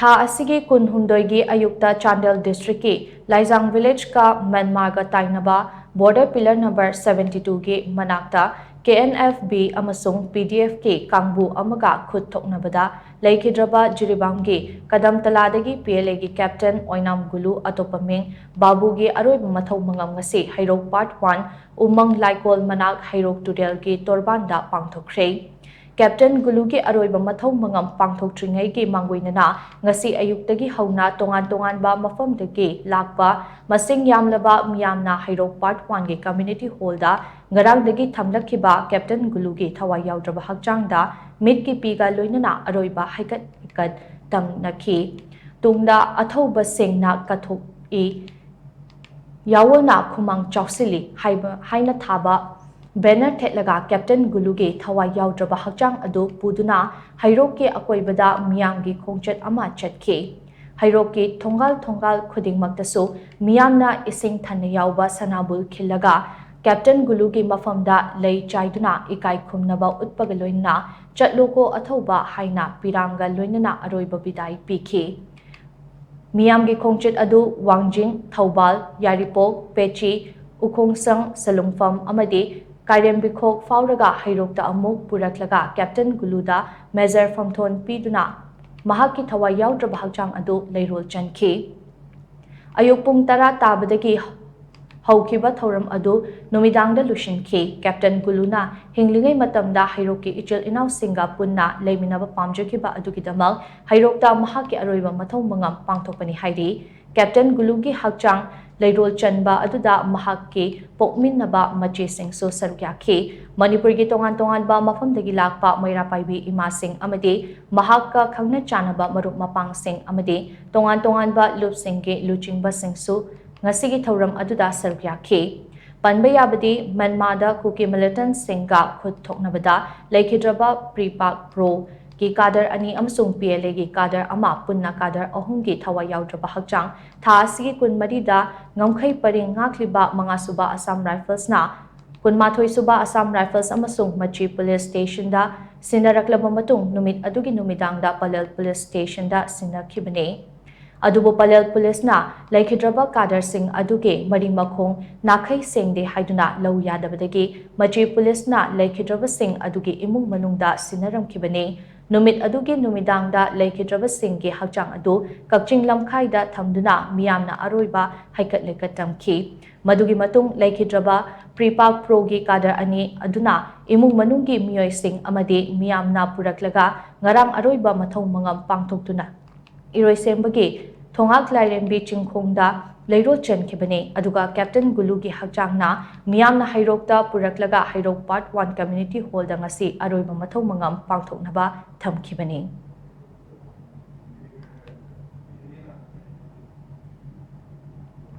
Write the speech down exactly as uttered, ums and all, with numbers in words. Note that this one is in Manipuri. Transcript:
ꯊꯥ ꯑꯁꯤꯒꯤ ꯀꯨꯟꯍꯨꯝꯗꯣꯏꯒꯤ ꯑꯌꯨꯛꯇ ꯆꯥꯟꯗꯦꯜ ꯗꯤꯁꯇ꯭ꯔꯤꯛꯀꯤ ꯂꯥꯏꯖꯥꯡ ꯚꯤꯂꯦꯖꯀ ꯃ꯭ꯌꯥꯟꯃꯥꯔꯒ ꯇꯥꯏꯅꯕ ꯕꯣꯔꯗꯔ ꯄꯤꯂꯔ ꯅꯝꯕꯔ ꯁꯕꯦꯟꯇꯤ ꯇꯨꯒꯤ ꯃꯅꯥꯛꯇ ꯀꯦ ꯑꯦꯟ ꯑꯦꯐ ꯕꯤ ꯑꯃꯁꯨꯡ ꯄꯤ ꯗꯤ ꯑꯦꯐꯀꯤ ꯀꯥꯡꯕꯨ ꯑꯃꯒ ꯈꯨꯠ ꯊꯣꯛꯅꯕꯗ ꯂꯩꯈꯤꯗ꯭ꯔꯕ ꯖꯤꯔꯤꯕꯥꯝꯒꯤ ꯀꯗꯝꯇꯂꯥꯗꯒꯤ ꯄꯤ ꯑꯦꯜ ꯑꯦꯒꯤ ꯀꯦꯞꯇꯦꯟ ꯑꯣꯏꯅꯥꯝ ꯒꯨꯂꯨ, ꯑꯇꯣꯞꯄ ꯃꯤꯡ ꯕꯥꯕꯨꯒꯤ ꯑꯔꯣꯏꯕ ꯃꯊꯧ ꯃꯉꯝ ꯉꯁꯤ ꯍꯩꯔꯣꯛ ꯄꯥꯔꯠ ꯋꯥꯟ ꯎꯃꯪ ꯂꯥꯏꯀꯣꯜ ꯃꯅꯥꯛ ꯍꯩꯔꯣꯛ ꯇꯨꯔꯦꯜꯒꯤ ꯇꯣꯔꯕꯥꯟꯗ ꯄꯥꯡꯊꯣꯛꯈ꯭ꯔꯦ꯫ ꯀꯦꯞꯇꯦꯟ ꯒꯨꯂꯨꯒꯤ ꯑꯔꯣꯏꯕ ꯃꯊꯧ ꯃꯉꯝ ꯄꯥꯡꯊꯣꯛꯇ꯭ꯔꯤꯉꯩꯒꯤ ꯃꯥꯡꯑꯣꯏꯅꯅ ꯉꯁꯤ ꯑꯌꯨꯛꯇꯒꯤ ꯍꯧꯅ ꯇꯣꯉꯥꯟ ꯇꯣꯉꯥꯟꯕ ꯃꯐꯝꯗꯒꯤ ꯂꯥꯛꯄ ꯃꯁꯤꯡ ꯌꯥꯝꯂꯕ ꯃꯤꯌꯥꯝꯅ ꯍꯩꯔꯣꯛ ꯄꯥꯔꯠ ꯋꯥꯟꯒꯤ ꯀꯝꯃ꯭ꯌꯨꯅꯤꯇꯤ ꯍꯣꯜꯗ ꯉꯔꯥꯡꯗꯒꯤ ꯊꯝꯂꯛꯈꯤꯕ ꯀꯦꯞꯇꯦꯟ ꯒꯨꯂꯨꯒꯤ ꯊꯋꯥꯏ ꯌꯥꯎꯗ꯭ꯔꯕ ꯍꯛꯆꯥꯡꯗ ꯃꯤꯠꯀꯤ ꯄꯤꯒ ꯂꯣꯏꯅꯅ ꯑꯔꯣꯏꯕ ꯍꯩꯀꯠ ꯍꯩꯀꯠ ꯇꯝꯅꯈꯤ꯫ ꯇꯨꯡꯗ ꯑꯊꯧꯕꯁꯤꯡꯅ ꯀꯠꯊꯣꯛꯏ꯫ ꯌꯥꯑꯣꯜꯅ ꯈꯨꯃꯥꯡ ꯆꯥꯎꯁꯤꯜꯂꯤ ꯍꯥꯏꯕ, ꯍꯥꯏꯅ ꯊꯥꯕ ꯕꯦꯅꯔ ꯊꯦꯠꯂꯒ ꯀꯦꯞꯇꯦꯟ ꯒꯨꯂꯨꯒꯤ ꯊꯋꯥꯏ ꯌꯥꯎꯗ꯭ꯔꯕ ꯍꯛꯆꯥꯡ ꯑꯗꯨ ꯄꯨꯗꯨꯅ ꯍꯩꯔꯣꯛꯀꯤ ꯑꯀꯣꯏꯕꯗ ꯃꯤꯌꯥꯝꯒꯤ ꯈꯣꯡꯆꯠ ꯑꯃ ꯆꯠꯈꯤ꯫ ꯍꯩꯔꯣꯛꯀꯤ ꯊꯣꯡꯒꯥꯜ ꯊꯣꯡꯒꯥꯜ ꯈꯨꯗꯤꯡꯃꯛꯇꯁꯨ ꯃꯤꯌꯥꯝꯅ ꯏꯁꯤꯡ ꯊꯟꯅ ꯌꯥꯎꯕ ꯁꯅꯥꯕꯨꯜ ꯈꯤꯜꯂꯒ ꯀꯦꯞꯇꯦꯟ ꯒꯨꯂꯨꯒꯤ ꯃꯐꯝꯗ ꯂꯩ ꯆꯥꯏꯗꯨꯅ ꯏꯀꯥꯏ ꯈꯨꯝꯅꯕ ꯎꯠꯄꯒ ꯂꯣꯏꯅꯅ "ꯆꯠꯂꯣꯀꯣ ꯑꯊꯧꯕ" ꯍꯥꯏꯅ ꯄꯤꯔꯥꯡꯒ ꯂꯣꯏꯅꯅ ꯑꯔꯣꯏꯕ ꯕꯤꯗꯥꯏ ꯄꯤꯈꯤ꯫ ꯃꯤꯌꯥꯝꯒꯤ ꯈꯣꯡꯆꯠ ꯑꯗꯨ ꯋꯥꯡꯖꯤꯡ, ꯊꯧꯕꯥꯜ, ꯌꯥꯏꯔꯤꯄꯣꯛ, ꯄꯦꯆꯤ, ꯎꯈꯣꯡꯁꯪ, ꯁꯂꯨꯡꯐꯝ ꯑꯃꯗꯤ ꯀꯥꯏꯔꯦꯝꯕꯤꯈꯣꯛ ꯐꯥꯎꯔꯒ ꯍꯩꯔꯣꯛꯇ ꯑꯃꯨꯛ ꯄꯨꯔꯛꯂꯒ ꯀꯦꯞꯇꯦꯟ ꯒꯨꯂꯨꯗ ꯃꯦꯖꯔ ꯐꯝꯊꯣꯟ ꯄꯤꯗꯨꯅ ꯃꯍꯥꯛꯀꯤ ꯊꯋꯥꯏ ꯌꯥꯎꯗ꯭ꯔꯕ ꯍꯛꯆꯥꯡ ꯑꯗꯨ ꯂꯩꯔꯣꯜ ꯆꯟꯈꯤ꯫ ꯑꯌꯨꯛ ꯄꯨꯡ ꯇꯔꯥ ꯇꯥꯕꯗꯒꯤ ꯍꯧꯈꯤꯕ ꯊꯧꯔꯝ ꯑꯗꯨ ꯅꯨꯃꯤꯗꯥꯡꯗ ꯂꯣꯏꯁꯤꯟꯈꯤ꯫ ꯀꯦꯞꯇꯦꯟ ꯒꯨꯂꯨꯅ ꯍꯤꯡꯂꯤꯉꯩ ꯃꯇꯝꯗ ꯍꯩꯔꯣꯛꯀꯤ ꯏꯆꯤꯜ ꯏꯅꯥꯎꯁꯤꯡꯒ ꯄꯨꯟꯅ ꯂꯩꯃꯤꯟꯅꯕ ꯄꯥꯝꯖꯈꯤꯕ ꯑꯗꯨꯒꯤꯗꯃꯛ ꯍꯩꯔꯣꯛꯇ ꯃꯍꯥꯛꯀꯤ ꯑꯔꯣꯏꯕ ꯃꯊꯧ ꯃꯉꯝ ꯄꯥꯡꯊꯣꯛꯄꯅꯤ ꯍꯥꯏꯔꯤ꯫ ꯀꯦꯞꯇꯦꯟ ꯒꯨꯂꯨꯒꯤ ꯍꯛꯆꯥꯡ ꯂꯩꯔꯣꯜ ꯆꯟꯕ ꯑꯗꯨꯗ ꯃꯍꯥꯛꯀꯤ ꯄꯣꯛꯃꯤꯟꯅꯕ ꯃꯆꯦꯁꯤꯡꯁꯨ ꯁꯔꯨꯛ ꯌꯥꯈꯤ꯫ ꯃꯅꯤꯄꯨꯔꯒꯤ ꯇꯣꯉꯥꯟ ꯇꯣꯉꯥꯟꯕ ꯃꯐꯝꯗꯒꯤ ꯂꯥꯛꯄ ꯃꯩꯔꯥ ꯄꯥꯏꯕꯤ ꯏꯃꯥꯁꯤꯡ ꯑꯃꯗꯤ ꯃꯍꯥꯛꯀ ꯈꯪꯅ ꯆꯥꯟꯅꯕ ꯃꯔꯨꯞ ꯃꯄꯥꯡꯁꯤꯡ ꯑꯃꯗꯤ ꯇꯣꯉꯥꯟ ꯇꯣꯉꯥꯟꯕ ꯂꯨꯞꯁꯤꯡꯒꯤ ꯂꯨꯆꯤꯡꯕꯁꯤꯡꯁꯨ ꯉꯁꯤꯒꯤ ꯊꯧꯔꯝ ꯑꯗꯨꯗ ꯁꯔꯨꯛ ꯌꯥꯈꯤ꯫ ꯄꯟꯕ ꯌꯥꯕꯗꯤ, ꯃ꯭ꯌꯥꯟꯃꯥꯔꯗ ꯀꯨꯀꯤ ꯃꯤꯂꯤꯇꯦꯟꯠꯁꯤꯡꯒ ꯈꯨꯠ ꯊꯣꯛꯅꯕꯗ ꯂꯩꯈꯤꯗ꯭ꯔꯕ ꯄ꯭ꯔꯤꯄꯥꯛ ꯄ꯭ꯔꯣꯒꯤ ꯀꯥꯗꯔ ꯑꯅꯤ ꯑꯃꯁꯨꯡ ꯄꯤ ꯑꯦꯜ ꯑꯦꯒꯤ ꯀꯥꯗꯔ ꯑꯃ, ꯄꯨꯟꯅ ꯀꯥꯗꯔ ꯑꯍꯨꯝꯒꯤ ꯊꯋꯥꯏ ꯌꯥꯎꯗ꯭ꯔꯕ ꯍꯛꯆꯥꯡ ꯊꯥ ꯑꯁꯤꯒꯤ ꯀꯨꯟꯃꯔꯤꯗ ꯉꯝꯈꯩ ꯄꯔꯤꯡ ꯉꯥꯛꯂꯤꯕ ꯃꯉꯥꯁꯨꯕ ꯑꯁꯥꯝ ꯔꯥꯏꯐꯜꯁꯅ, ꯀꯨꯟꯃꯥꯊꯣꯏꯁꯨꯕ ꯑꯁꯥꯝ ꯔꯥꯏꯐꯜꯁ ꯑꯃꯁꯨꯡ ꯃꯆꯤ ꯄꯨꯂꯤꯁ ꯁ꯭ꯇꯦꯁꯟꯗ ꯁꯤꯟꯅꯔꯛꯂꯕ ꯃꯇꯨꯡ ꯅꯨꯃꯤꯠ ꯑꯗꯨꯒꯤ ꯅꯨꯃꯤꯗꯥꯡꯗ ꯄꯂꯦꯜ ꯄꯨꯂꯤꯁ ꯁ꯭ꯇꯦꯁꯟꯗ ꯁꯤꯟꯅꯈꯤꯕꯅꯤ꯫ ꯑꯗꯨꯕꯨ ꯄꯂꯦꯜ ꯄꯨꯂꯤꯁꯅ ꯂꯩꯈꯤꯗ꯭ꯔꯕ ꯀꯥꯗꯔꯁꯤꯡ ꯑꯗꯨꯒꯤ ꯃꯔꯤ ꯃꯈꯣꯡ ꯅꯥꯈꯩ ꯁꯦꯡꯗꯦ ꯍꯥꯏꯗꯨꯅ ꯂꯧ ꯌꯥꯗꯕꯗꯒꯤ ꯃꯆꯤ ꯄꯨꯂꯤꯁꯅ ꯂꯩꯈꯤꯗ꯭ꯔꯕꯁꯤꯡ ꯑꯗꯨꯒꯤ ꯏꯃꯨꯡ ꯃꯅꯨꯡꯗ ꯁꯤꯟꯅꯔꯝꯈꯤꯕꯅꯤ꯫ ꯅꯨꯃꯤꯠ ꯑꯗꯨꯒꯤ ꯅꯨꯃꯤꯗꯥꯡꯗ ꯂꯩꯈꯤꯗ꯭ꯔꯕꯁꯤꯡꯒꯤ ꯍꯛꯆꯥꯡ ꯑꯗꯨ ꯀꯛꯆꯤꯡ ꯂꯝꯈꯥꯏꯗ ꯊꯝꯗꯨꯅ ꯃꯤꯌꯥꯝꯅ ꯑꯔꯣꯏꯕ ꯍꯩꯀꯠ ꯂꯩꯀꯠ ꯇꯝꯈꯤ꯫ ꯃꯗꯨꯒꯤ ꯃꯇꯨꯡ ꯂꯩꯈꯤꯗ꯭ꯔꯕ ꯄ꯭ꯔꯤꯄꯥꯛ ꯄ꯭ꯔꯣꯒꯤ ꯀꯥꯗꯔ ꯑꯅꯤ ꯑꯗꯨꯅ ꯏꯃꯨꯡ ꯃꯅꯨꯡꯒꯤ ꯃꯤꯑꯣꯏꯁꯤꯡ ꯑꯃꯗꯤ ꯃꯤꯌꯥꯝꯅ ꯄꯨꯔꯛꯂꯒ ꯉꯔꯥꯡ ꯑꯔꯣꯏꯕ ꯃꯊꯧ ꯃꯉꯝ ꯄꯥꯡꯊꯣꯛꯇꯨꯅ ꯏꯔꯣꯏꯁꯦꯝꯕꯒꯤ ꯊꯣꯉꯥꯛ ꯂꯥꯏꯔꯦꯝꯕꯤ ꯆꯤꯡꯈꯣꯡꯗ ꯂꯩꯔꯣ ꯆꯦꯟꯈꯤꯕꯅꯤ꯫ ꯑꯗꯨꯒ ꯀꯦꯞꯇꯦꯟ ꯒꯨꯂꯨꯒꯤ ꯍꯛꯆꯥꯡꯅ ꯃꯤꯌꯥꯝꯅ ꯍꯩꯔꯣꯛꯇ ꯄꯨꯔꯛꯂꯒ ꯍꯩꯔꯣꯛ ꯄꯥꯔꯠ ꯋꯥꯟ ꯀꯝꯃ꯭ꯌꯨꯅꯤꯇꯤ ꯍꯣꯜꯗ ꯉꯁꯤ ꯑꯔꯣꯏꯕ ꯃꯊꯧ ꯃꯉꯝ ꯄꯥꯡꯊꯣꯛꯅꯕ ꯊꯝꯈꯤꯕꯅꯤ꯫